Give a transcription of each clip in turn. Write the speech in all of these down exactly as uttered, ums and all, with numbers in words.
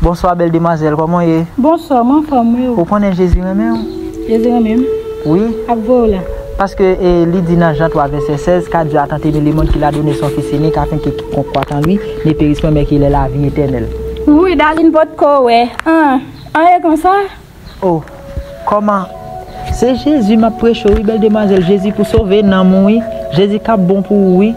Bonswa, bèl demwazèl, kòman w ye? Bonswa, mwen anfòm, wi. Ou konnen Jezi renmen w? Jezi renmen m? Wi. Ap voye w la. Paske e, li di nan Jan twa vèsè sèz, Car Dieu a tant aimé le monde qu'il a donné son Fils unique, afin que quiconque croit en lui ne périsse point, mais qu'il ait la vie éternelle. Wi, Darline potko wè. An, an e konsa? Oh, kòman? Se Jezi m ap preche w, wi, bèl demwazèl. Jezi pou sove nanm ou, wi. Jezi k ap bon pou ou, wi.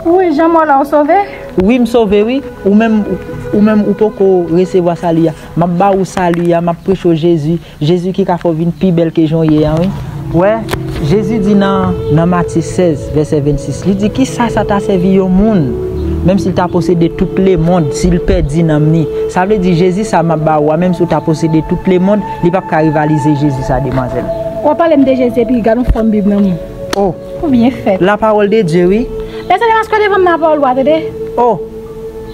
Wi, jan mwen la, ou sove? Wi, m sove, wi. Ou menm, ou menm, ou poko resevwa sali a. M ap ba ou sali a, m ap preche w Jezi. Jezi ki ka fè w vin pi bèl ke jan w ye a, wi. Wè, Jezi di nan, nan Matye sèz, vèsè vennsis, li di, kisa sa ta sèvi yon moun, menm si l ta posede tout lemonn, si l pèdi nanm ni? Sa vle di, Jezi sa m ap ba ou a, menm si w ta posede tout lemonn, li p ap ka rivalize Jezi sa, demwazèl. W ap pale m de Jezi, epi gad yon fòm Bib nan men w. Oh. Ou byen fèt. La parole de Dieu, wi. Mezanmi, maske devan m nan pawòl ou a, tande. Oh.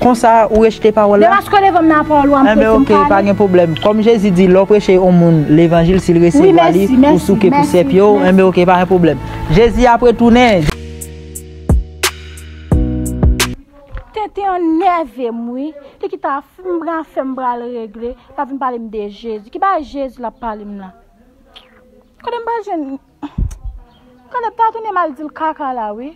Konsa, ou rejte pawòl la? Demaske devan m nan pawòl ou a, m prese m pale. Enben, oke, pa gen pwoblèm. Kòm Jezi di, lè w preche yon moun levanjil, si l resevwa li, ou souke pou sèp yo, enben, oke, pa gen pwoblèm. Jezi ap retounen. Tenten an nève m, wi. Li ki ta fin pran afè m pral regle, l ap vin pale m de Jezi. Ki bagay Jezi l ap pale m la? Kote m pral jwenn? Kote m ta tounen m al di l kaka la, wi.